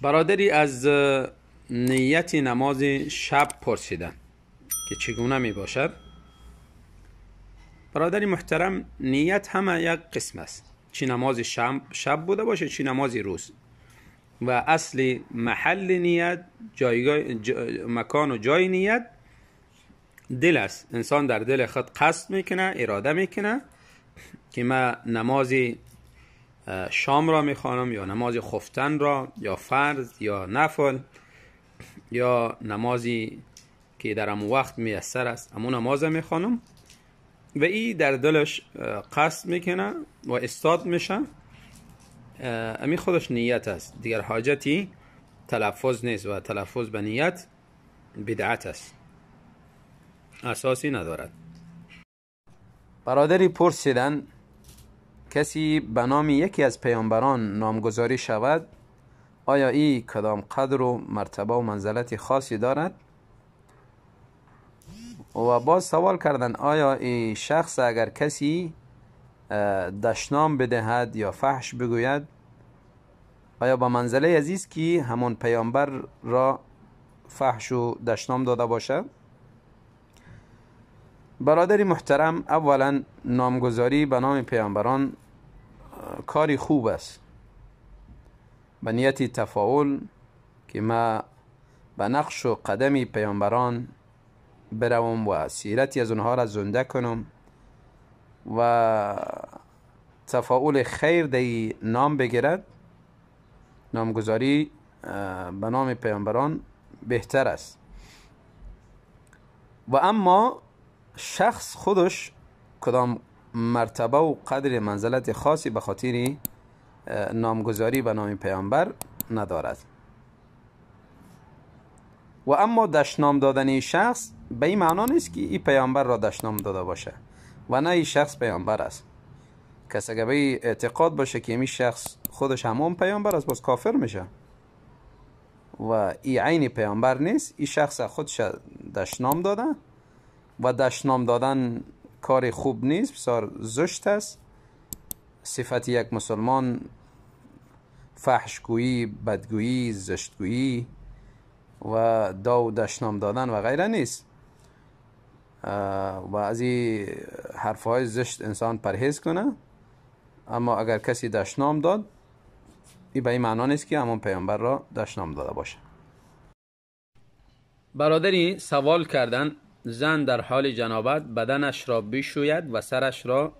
برادری از نیت نماز شب پرسیدن که چگونه می باشد. برادری محترم، نیت همه یک قسم است، چی نماز شب بوده باشه چی نماز روز، و اصل محل نیت جایگاه مکان و جای نیت دل است. انسان در دل خود قصد میکنه، اراده میکنه که من نماز شام را میخوانم یا نماز خفتن را یا فرض یا نفل یا نمازی که در امو وقت میسر است امو نماز میخوانم، و ای در دلش قصد میکنه و استاد میشه. امی خودش نیت است، دیگر حاجتی تلفظ نیست و تلفظ به نیت بدعت است، اساسی ندارد. برادری پرسیدن کسی به نام یکی از پیامبران نامگذاری شود، آیا ای کدام قدر و مرتبه و منزلت خاصی دارد؟ و باز سوال کردن آیا ای شخص اگر کسی دشنام بدهد یا فحش بگوید، آیا با منزله عزیز که همون پیامبر را فحش و دشنام داده باشد؟ برادر محترم، اولا نامگذاری به نام پیامبران کاری خوب است، به نیت تفاعل که ما به نقش و قدم پیامبران بروم و سیرتی از اونها را زنده کنم و تفاعل خیر دی نام بگیرد، نامگذاری به نام پیامبران بهتر است. و اما شخص خودش کدام مرتبه و قدر منزلت خاصی به خاطر نامگذاری به نام پیامبر ندارد. و اما دشنام دادن شخص به این معنا نیست که این پیامبر را دشنام داده باشه و نه این شخص پیامبر است. کسی اگر به اعتقاد باشه که این شخص خودش همون پیامبر است، باز کافر میشه و این عین پیامبر نیست. این شخص خودش دشنام داده و دشنام دادن کار خوب نیست، بسیار زشت است. صفت یک مسلمان فحشگویی، بدگویی، زشتگویی و دا و دشنام دادن و غیره نیست و از این حرفهای زشت انسان پرهیز کنه. اما اگر کسی دشنام داد، این به این معنا نیست که همون پیامبر را دشنام داده باشه. برادری سوال کردن زن در حال جنابت بدنش را بشوید و سرش را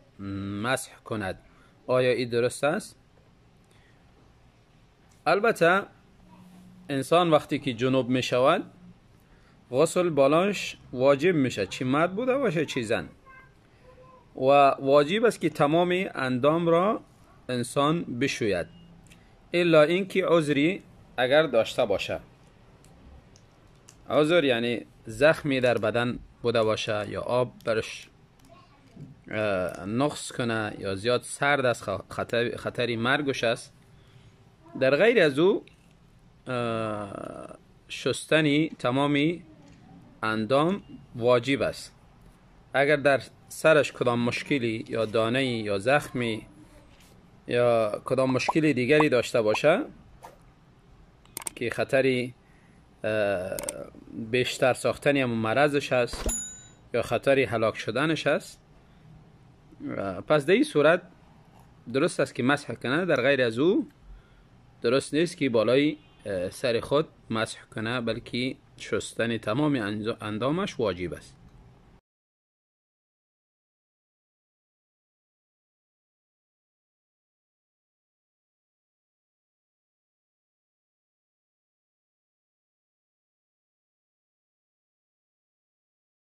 مسح کند، آیا این درست است؟ البته انسان وقتی که جنوب می شود غسل بالاش واجب میشه، چی مرد بوده باشه چی زن، و واجب است که تمام اندام را انسان بشوید، الا اینکه عذری اگر داشته باشه. عذر یعنی زخمی در بدن بوده باشه یا آب برش نقص کنه یا زیاد سرد است، خطری مرگش است. در غیر از او شستنی تمامی اندام واجب است. اگر در سرش کدام مشکلی یا دانه‌ای یا زخمی یا کدام مشکلی دیگری داشته باشه که خطری بیشتر ساختن یا مرضش هست یا خطری هلاک شدنش هست، پس در این صورت درست است که مسح کنه. در غیر از او درست نیست که بالای سر خود مسح کنه، بلکه شستن تمام اندامش واجب است.